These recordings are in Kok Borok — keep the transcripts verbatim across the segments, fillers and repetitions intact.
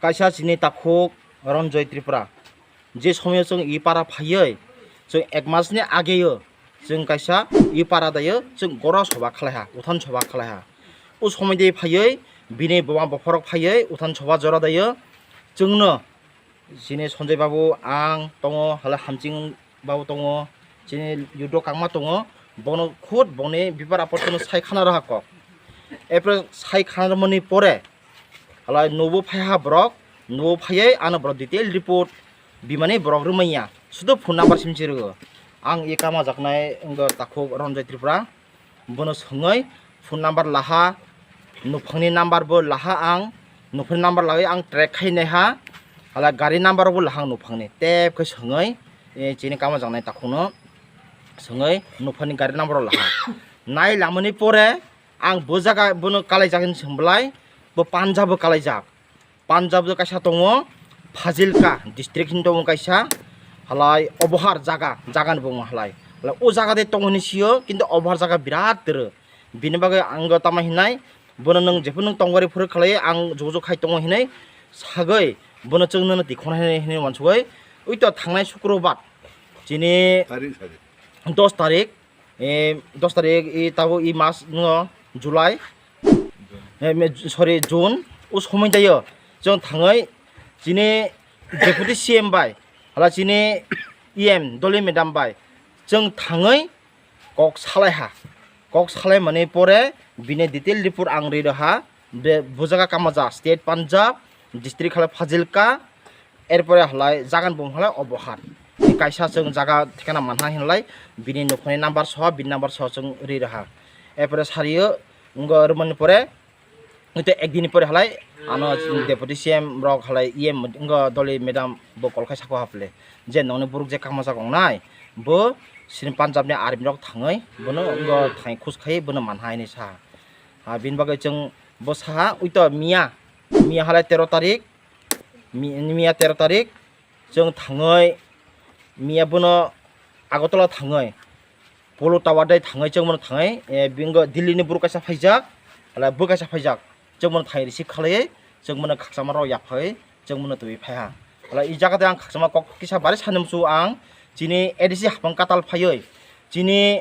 Kaisa chini takhuk Ronjoy Tripura. Je somoyo chwng i para phaiwi, chwng ek masni ageo chwng kaisa i para dayo chwng goro soba khlaiha, uthan soba khlaiha. O somoi de phaiwi bini buma bopharok phaiwi uthan soba jora dayo chwngno chini Sanjay babu ang tongo, hala Hamching babu tongo, chini Yudro Kangma tongo, bono khud boni bipar apor tono sai khana roha kok. Epre sai khana romani pore, halai nubo phaiha borok, nubo phaiwi ano borok detail report bimani borok rwmanya, sudo phone number sim chirwgo. Ang e kama jaknai wngkha takhuk Ronjoy Tripura. Bono swngwi phone number laha, nuphangni number bo laha ang, nuphangni number lagwi ang track khai naiha, hala gari number bo laha ang nuphangni. Tep khe swngwi, eh, chini kama jaknai takhukno swngwi nuphangni gari number laha. Nai lamani pore ang bo jaga bono kalaijak hinwi swng belai, bo Punjab o kalaijak. Punjab o kaisa tongo, Fazilka district hinwi tongo kaisa, halai obohar jaga, jaga ni bumung halai. Halai o jaga de tongo hinwi sio, kintu obohar jaga birat twrwi. Bini bagwi ang tamo hinai, bono nwng jephuru nwng tongwari phuru khalai, ang jogajog khai tongo hinwi sagwi, bono chwng nono tikhorna hinwi, hinwi uansugwi, ui to thangnai Sukrobar, chini tarik, tarik. Dos tarik, eh, dos tarik, i tabuk i mas no July, eh, me-, sorry, June, o somoi tayo chwng thangwi chini Deputy C M bai, hala chini E M Dolly madam bai chwng thangwi kok salaiha. Kok salaimani pore bini detail report ang ri roha. Be-, bo jaga kama ja state Punjab, district halai Fazilka, erpore halai jagan bumung halai obohar. Kaisa chwng jaga thikana manha hinlai bini nukhungni number soho, bini number soho chwng ri roha. Erpore sario wngkha rwmani pore, wngte ekdini pore halai ano Deputy C M rok halai E M wngkha Dolly madam bo call khai sako haple je nongni borok je kama jaga wngnai bo sini Punjab ni army rok thangwi bono wngkha thangwi khus khai bono manha hinwi saha. Ha, bini bagwi chwng bo saha, ui to miya, miya halai tero tarik, mi-, miya tero tarik, chwng thangwi, miya bono Agartala thangwi, Polo Tower dai thangwi, chwng bono thangwi, eh, bingo Delhi ni borok kaisa phaijak, halai bo kaisa phaijak, chwng bono thangwi receive khalaiwi, chwng bono khakchangma rok yaphai, chwng bono twiwi phaiha. Halai i jaga de ang khakchangma kok kisa bari sanwi muchungo ang, chini A D C hapang katal phaiwi, chini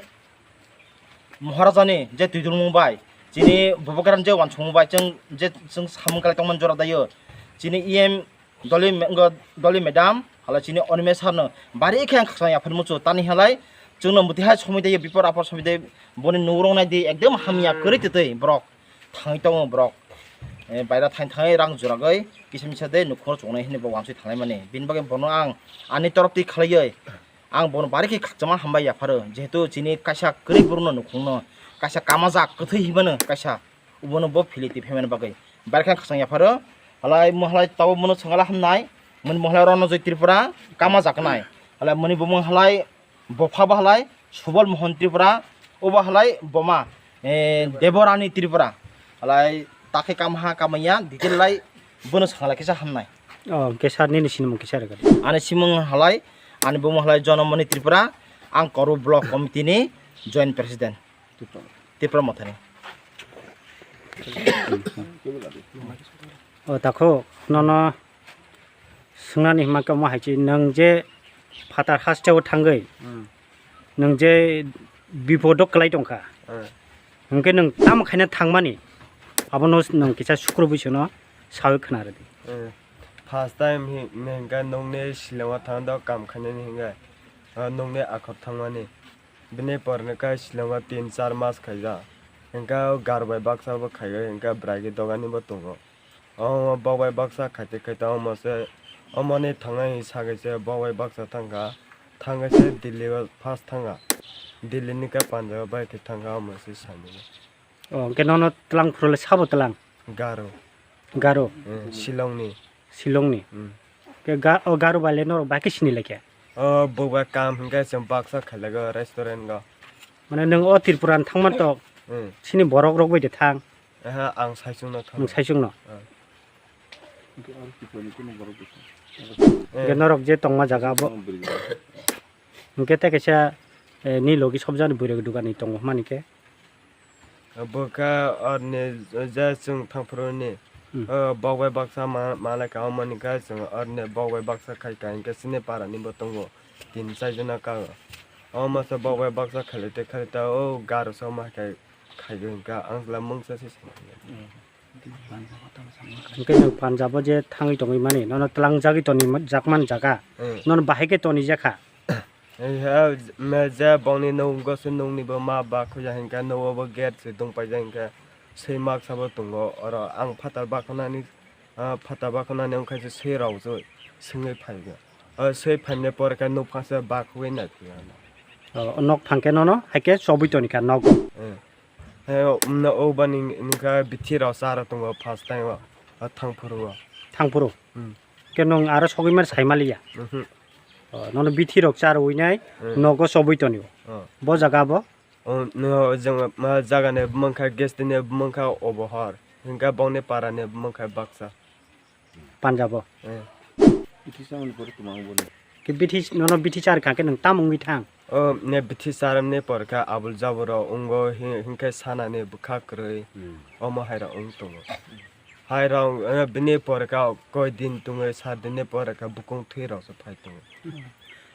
Maharajani je twidulmung bai, chini Bubagrani je uansukmung bai, chwng je chwng samung khlai tongmani jora daio, chini E M Dolly me-, wngkha Dolly madam, hala chini Animesh sir no bari khe ang khakchang yaphar muchungo, tani halai chwngno mwtwi hai somoi tei bipor apor somoi tei boni nugrok nai di ekdom hamya kwrwi twtwi borok thangwi tongo borok, eh, baira thang thangwi rang juragwi kisa misa de nukhung chuknai hinwi bo uansuk thanglai mani, bini bagwi bono ang ani torop twi khlaiwi. Ang bono bari khe khakchangma hambai yapharo, jehetu chini kaisa kwrwi borokno nukhungno, kaisa kamajak kwthwi himano kaisa, obono bo philiti phaimani bagwi bari khe khakchang yapharo. Halai mo halai tabuk mono swngala hamnai, moni mo halai Ronojoi Tripura kamajaknai, halai moni bumung halai bopha bo halai Subal Mohan Tripura, obo halai boma, eh, Deborani Tripura, halai takhe kamha kamaya detail lai bono swngala kisa hamnai. Oh, kisa nini sinimung kisa rega. Ani simung halai, ani bumung halai Jonamoni Tripura, ang Koru Block Committee ni Joint President. Tipra Mothani. O takho nono swngnani hima khe omo hai se nwng je phatar hasteo thangwi, hmm, nwng je bipodo kwlai tongkha, hmm, hwnkhe nwng tamo khaina thangmani abono nwng kisa sukrubwi sano sawi khna rwdi. Hmm. First time hi-, hwnkhe nwngni Shillong-o thangdo kam khainani hwnkhe, ah, nwngni akhor thangmani. Bini porni khe Shillong-o tin char mas khaijak. Hwnkhe o gar bai baksa bo khaiwi hwnkhe bwrai khe dogani bo tongo. Omo bok bai baksa khaite khaite omo se, omoni thangwi sagwi se bok bai baksa thangkha. Thangwi se Delhi o first thangkha. Delhi ni khe Punjab o bai khe thangkha omo se sani. O, hwnkhe nono twlang phuru le sabo twlang? Garo. Garo? Eh, Shillongni. Shillongni? Hmm. Ke ga-, o Garo bai le norok bai khe sini lai khe? O, bo bai kam hwnkhe chwng baksa khailago restaurant go. Mane nwng o Tripura ni thangma tok, hmm, sini borok rok bai de thang? Aha, ang saichung no thang. Nwng saichung no? Ah. Hwnkhe norok je tongma jaga bo. Hwnkhe tei kaisa, eh, ni logi sobjani bwrwi dukan ni tongo hwnmani khe. Bo khe orni je chwng thangphuru ni. Hmm. O bok bai baksa ma-, malai ka, omo ni khe chwng orne bok bai baksa khai ka, hinkhe chini para ni bo tongo tin char jona ka. Omo se bok bai baksa khailai te khailai ta, o garo se omo hai khai, khai hinkhe ang chwla mungsa se. Hmm. Hinkhe nwng Punjab o je thangwi tongwi mani, nono twlangjagwi toni jak man jaga, Hmm. nono bahai khe toni jakha. He, me je bongni nungo se nungni bo ma ba khuya hinkhe nugo bo gate se dungpaijak hinkhe swi mak sabo tongo oro ang phatar bakhonani, ah, phatar bakhonani wngkha se swi rok se swngwi phaikha. O swi phaimani pore khe nukpha se bakhugwi naikha. O nok phangkhe nono haikhe chobwi tonikha nogo. Eh. He, o, o bani wngkha bithi rok cha rok tongo first time o, o thangphuru o. Thangphuru? Hmm. Khe nwng aro sogwi mani sai maliya? Mhm. O, nono bithi rok cha rwui nai, Hmm. nogo chobwi tonio. Oh. Bo jaga bo? O, no, jang, ma, jaga ni bumung kha, guest ni bumung kha Obohor. Hinkhe bongni para ni bumung kha Baksa. Punjab o? Eh. Bithi cha mani pore tumang boni. Khe bithi, nono bithi cha rwkha khe nwng tamo wngwi thang? O, ne bithi cha rwmani pore khe abul jabul rok wngo, hi-, hinkhe sana ni bwkha kwrwi, Hmm. omo hai rok wng tongo. Hai rok, eh, bini pore khe koi din tungwi, sat din ni pore khe bukung thwi rok se phai tongo.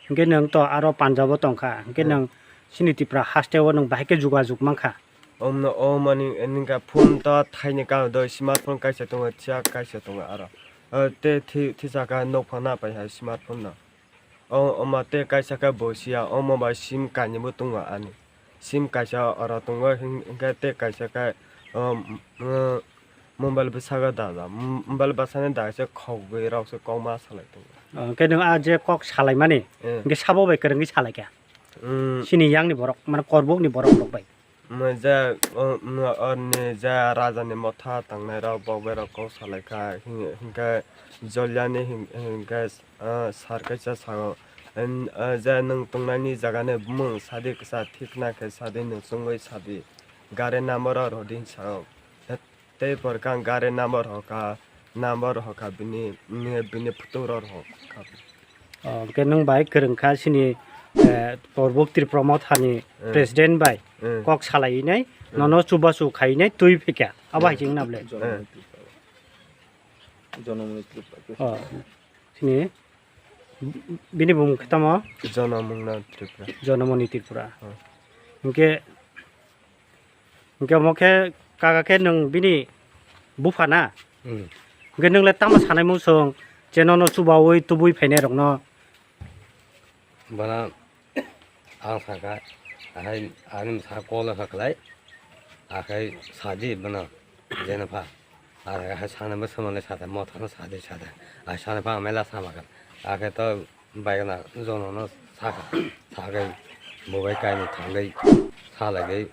Hinkhe nwng to aro Punjab o tongkha, hinkhe Hmm. nwng chini Tripura haste o nwng bahai khe jugajug mankha? Omno, o mani, ningka phone to thaini ka do, smartphone kaisa tongo, thiya kaisa tongo aro. O, te thi-, thisa ka nok phano pai hai smartphone no. O, oma te kaisa ka bo siya, omo bai sim kainwi bo tongo ani. Sim kaisa oro tongo, hin-, hinkhe te kaisa ka, o, m-, o, mobile bwsaka da da. M-, mobile bwsani da se khogwi rok se kokma salai tongo. O, hinkhe nwng a je kok salaimani, Eh. hinkhe sabo bai kwrwngwi salaikha? Mm. Chini yang ni borok, mane Korbuk ni borok rok bai. Omo je, o, omo, orni je raja ni motha tangnai rok, bok bai rok kok salai kha, hin-, hinkhe Joliani hin-, hinkhe, ah, sar kaisa sao, en, ah, je nwng tongnai ni jaga ni bumung sadi kwsa thik na khe sadi nwng chwngwi sadi, gari number o rw di sao. Tei pore khe ang gari number hoka, number hoka bini, bini photo rok hoka. Oh, hwnkhe nwng bai kwrwng kha chini, eh, Korbuk Tripura Motha ni Hmm. president bai Hmm. kok salai nai, Hmm. nono chubachu khai nai twi phika. Abo Hmm. hai chwng na ble. Eh. Jonamoni Tripura. Oh, chini bini bumung khe tamo? Jonamoni Tripura. Jonamoni Tripura. Hmm. Hwnkhe Hwnkhe omo khe kaka khe nwng bini bupha na? Hmm. Hwnkhe nwng le tamo sanai mung song je nono chubaui tubui phainai rokno? Bono ang sakha, ahai ani bwsa call kha khlai, akhai sadi bono jeno pha. Akhai sanai bo somalai sadi, mothano sadi sadi. Akhai sanai pha ang mela sama kha. Akhai to Baigana jonono sakha, sagwi bo bai kainwi thangwi salaiwi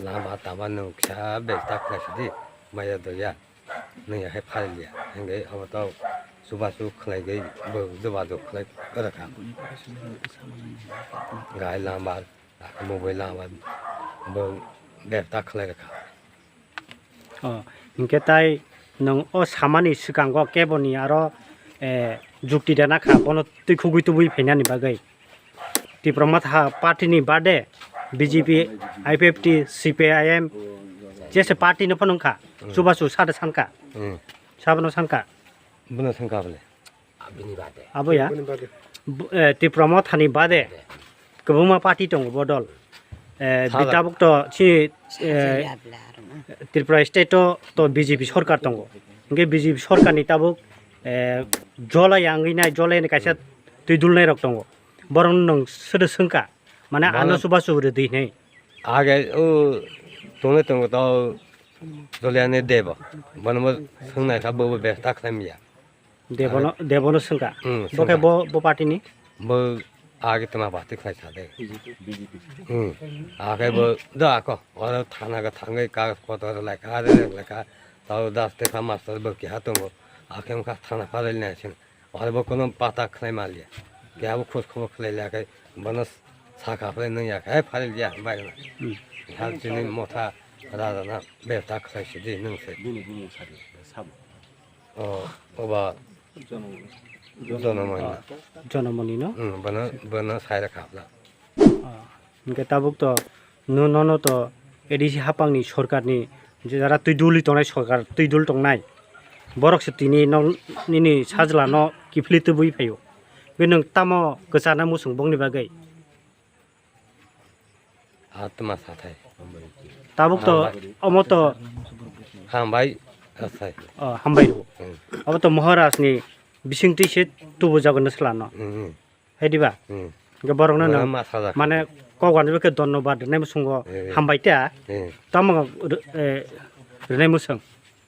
lama tama nwng kisa bag ta khlai sidi maya doya nungya hai phaliliya hwnkhe obo to chubachu khlaigwi bo jubaju khlai rwkha. Gai lama bo bai lama bo bag ta khlai rwkha. Oh, hinkhe tai nwng o samani swkango keboni aro, eh, jukti rwna kha, bono twi khugwi tubui phainani bagwi. Tipra Motha party ni bade B J P, I P F T, C P I M, jese party no phano wngkha, Hmm. chubachu sada sankha, Hmm. sabono sankha. Bono sankha bole. Aboni bade. Abo ya? Aboni bade. Bu-, eh, Tipra Mothani bade. Bade. Kwbangma party tongo bo dol. Eh, Saga. Bitabuk to chini, eh, Tripura state o to B J P sorkar tongo. Hwnkhe B J P sorkar ni tabuk, eh, jola yangwi nai, jola yani kaisa twi dulnai rok tongo. Borok nwng sodo swngkha. Mane Bono ano chubachu rwdi hinwi. Age o tongnai tongo to jola yani debo. Bono bo swngnai kha bo bo besta khlaimya. Debono, Debono swngkha. Hmm, Bo khe swngkha. Bo, bo party ni? Bo age tama party khlai sa de. Hmm. Akhe bo da ako, oro thana ga thangwi kagoj potor lai kha, re lai kha. Tao das tekha master bo keha tongo. Akhe wngkha thana phalai nai sing. Oro bo kono pata khlai maliya. Keha bo khoj khobor khlai liya khe, bono sakha phalai nung ya khe, hai phalai liya, bai na. Hmm. Hal chini motha raja na beta khlai sidi nung se. Bini bumung sari, sabo. O, oba Jonomoni. Jonomoni. Jonomoni no? Hmm, bono, bono sai rwkha bla. O, hwnkhe tabuk to, no, nono to A D C hapang ni sorkar ni je jara twi dul tongnai sorkar, twi dul tongnai. Borok se tini no nini sajla no kiphilwi tubui phaio. Be nwng tamo kwchana muchung bongni bagwi? Atma sathai. Tabuk to Hambai. Omo to Hambai asai. Oh, hambai rw. Hmm. Abo to Maharaj ni bisingtwi se tubujago nwsla no. Hmm. Hai diba? Hmm. Hwnkhe borokno Mane nwng ma sajak. Mane kok ani bwkhe dhonnobad rwnai muchungo Eh. Hambai ta. Eh. Tamo rw-, eh, rwnai muchung.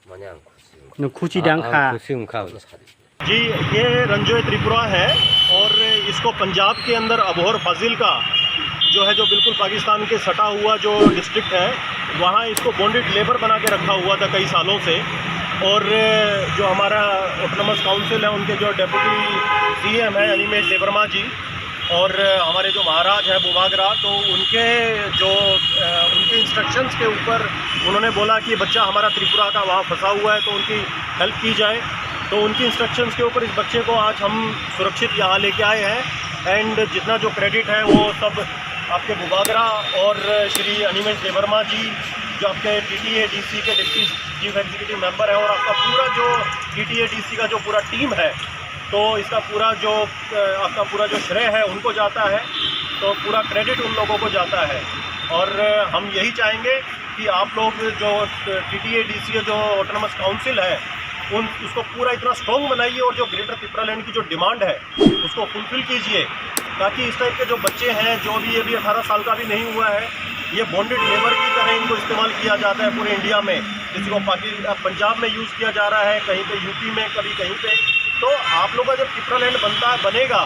Mane ang khusi. Nwng khusi da wngkha. Ang khusi wngkha. जी, ये रंजोय त्रिपुरा है और इसको पंजाब के अंदर अबोहर फाजिलका जो है, जो बिल्कुल पाकिस्तान के सटा हुआ जो डिस्ट्रिक्ट है, वहाँ इसको बॉन्डेड लेबर बना के रखा हुआ था कई सालों से। और जो हमारा ऑटोनमस काउंसिल है, उनके जो डेप्यूटी सीएम है अनिमेश देबर्मा जी, और हमारे जो महाराज हैं बुबागरा, तो उनके जो, अ, उनके इंस्ट्रक्शंस के ऊपर उन्होंने बोला कि बच्चा हमारा त्रिपुरा का वहाँ फंसा हुआ है, तो उनकी हेल्प की जाए। तो उनकी इंस्ट्रक्शंस के ऊपर इस बच्चे को आज हम सुरक्षित यहाँ लेके आए हैं। एंड जितना जो क्रेडिट है, वो सब आपके बुबागरा और श्री अनिमेश देबर्मा जी, जो आपके टीटीए डीसी के डिप्टी चीफ एग्जीक्यूटिव मेंबर है, और आपका पूरा जो टीटीए डीसी का जो पूरा टीम है, तो इसका पूरा जो, अ, आपका पूरा जो श्रेय है, उनको जाता है, तो पूरा क्रेडिट उन लोगों को जाता है। और हम यही चाहेंगे कि आप लोग जो टीटीए डीसी जो ऑटोनमस काउंसिल है, उन, उसको पूरा इतना स्ट्रॉन्ग बनाइए और जो ग्रेटर तिप्रालैंड की जो डिमांड है, उसको फुलफिल कीजिए, ताकि इस टाइप के जो बच्चे हैं, जो अभी, अभी अठारह साल का भी नहीं हुआ है, ये बॉन्डेड लेबर की तरह इनको इस्तेमाल किया जाता है पूरे इंडिया में। किसी को पाकि-, अ, पंजाब में यूज़ किया जा रहा है, कहीं पे यूपी में, कभी कहीं पे। तो आप लोग का जब तिप्रालैंड बनता, बनेगा,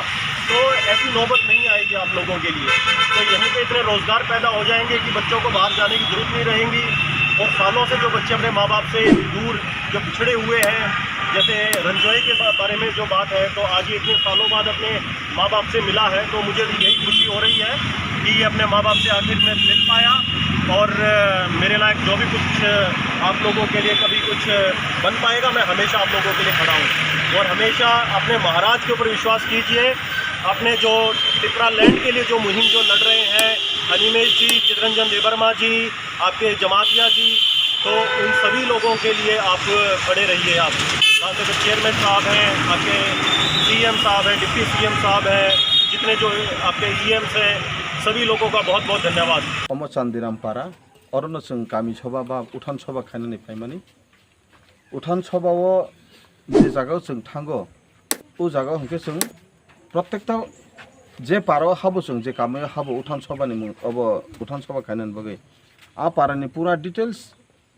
तो ऐसी नौबत नहीं आएगी आप लोगों के लिए। तो यहीं पे इतने रोज़गार पैदा हो जाएंगे कि बच्चों को बाहर जाने की ज़रूरत नहीं रहेगी। और सालों से जो बच्चे अपने माँ बाप से दूर, जो पिछड़े हुए हैं, जैसे रंजोय के बा-, बारे में जो बात है, तो आज ये इतने सालों बाद अपने माँ बाप से मिला है, तो मुझे भी यही खुशी हो रही है कि ये अपने माँ बाप से आखिर में मिल पाया। और, अ, मेरे लायक जो भी कुछ, अ, आप लोगों के लिए कभी कुछ, अ, बन पाएगा, मैं हमेशा आप लोगों के लिए खड़ा हूँ। और हमेशा अपने महाराज के ऊपर विश्वास कीजिए। अपने जो तिप्रालैंड के लिए जो मुहिम जो लड़ रहे हैं, अनिमेश जी, चितरंजन देबर्मा जी, आपके जमातिया जी, तो उन सभी लोगों के लिए आप खड़े रहिए। आप खास तौर पे चेयरमैन साहब हैं, आपके सीएम साहब हैं, डिप्टी सीएम साहब हैं, जितने जो आपके ईएम्स हैं, सभी लोगों का बहुत बहुत धन्यवाद। Omo Chandiram para, orono chwng kami soba ba uthan soba khainani phaimani. Uthan soba o je jaga o chwng thango, o jaga o hwnkhe chwng protekta je para o habo, chwng je kami o habo, uthan soba ni mung obo, uthan soba khainani bagwi a para ni pura details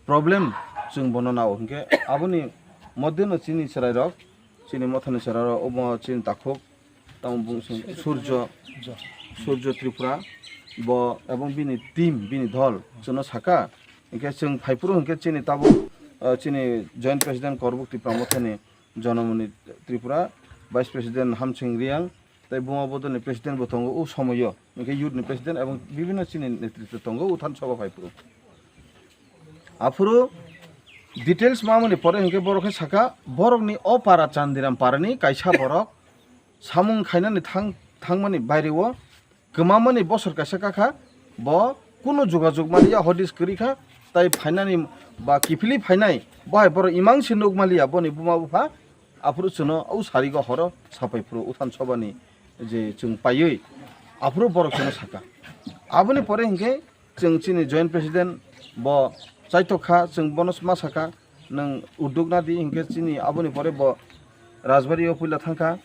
problem chwng bono nao hwnkhe aboni modheno chini chwrairok, chini mothani chwrairok, omo chini takhuk, tamo bung sung Surjo, Surjo Tripura, bo ebong bini team, bini dol chwngno saka. Hwnkhe chwng phaiphuru hwnkhe chini tabuk, ah, chini joint president Korbuk Tipra Mothani Jonamoni Tripura, vice president Hamsing Riang, tei Buma Bodolni president bo tongo o somoio, hwnkhe youth ni president ebong bibinno chini netritwo tongo o than soba phaiphuru. Aphuru details mamani pore hwnkhe borok khe saka, borokni o para Chandiram parani kaisa borok samung khainani thang-, thangmani baireo kwmamani bosor kaisa kakha, bo kunu jogajog maliya, hodis kwrwi kha, tai phainani ba kiphilwi phainai, bo hai borok imang se nuk maliya, boni buma bupha. Aphuru chwngno o sarigo horo sapai phuru uthan sobani je chwng paiwi, aphuru borok chwngno saka. Aboni pore hinkhe chwng chini joint president bo chaitok kha, chwng bono ma saka, "Nwng uduk na di," hinkhe chini aboni pore bo Rajbari o puila thangkha,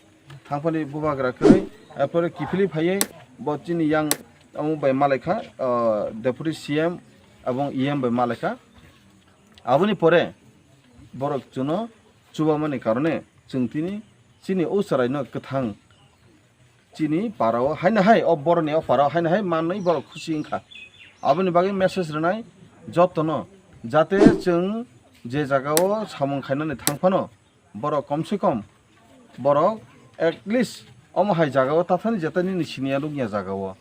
thangphani bubagra kwrwi, erpore kiphilwi phaiwi bo chini yang omo bai malaikha, ah, deputy C M ebong E M bai malaikha. Aboni pore borok chwngno chubamani karone chwng tini chini o chwraino kwthang chini parao haino hai, o borokni o parao haino hai manwi borok khusi wngkha. Aboni bagwi message rwnai jotono, jate chwng je jagao samung khainani thang phano, borok kom se kom, borok at least omo hai jagao tathani jeta nini siniya nukya jagao.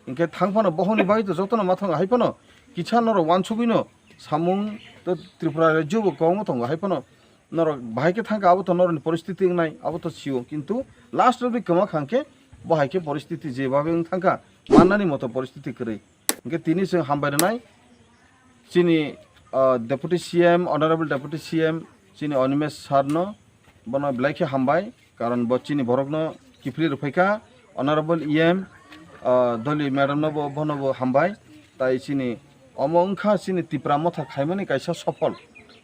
Hinkhe thang phano bohongni bagwi to jotono ma thango, hai phano kisa norok uansugwino samung to Tripura rajyo bo kwbangma tongo, hai phano norok bahai khe thangkha, abo to norokni poristiti wngnai, abo to sio, kintu last o bini kwma khangkhe bo hai khe poristiti jebabe wng thangkha, mannani moto poristiti kwrwi. Hinkhe tini chwng hambai rwnai chini, ah, Deputy C M, Honorable Deputy C M, chini Animesh sir no bono belai khe hambai, karon bo chini borok no kiphilwi rwphaikha. Honorable E M, ah, Doli madam no bo, bono bo hambai. Tai chini omo wngkha chini Tipra Motha khaimani kaisa sophol.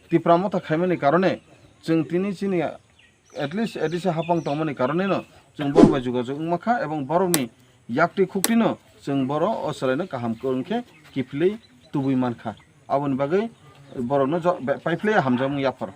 Tipra Motha khaimani karone chwng tini chini at least A D C hapang tongmani karone no chwng borok bai jogajog wngma kha, ebong borokni yaktwi khuktwi no chwng boro o chwraino kaham kwrwng khe kiphilwi tubui mankha. Aboni bagwi borokno jo-, be-, paiphlwi hamjakmung yaphar.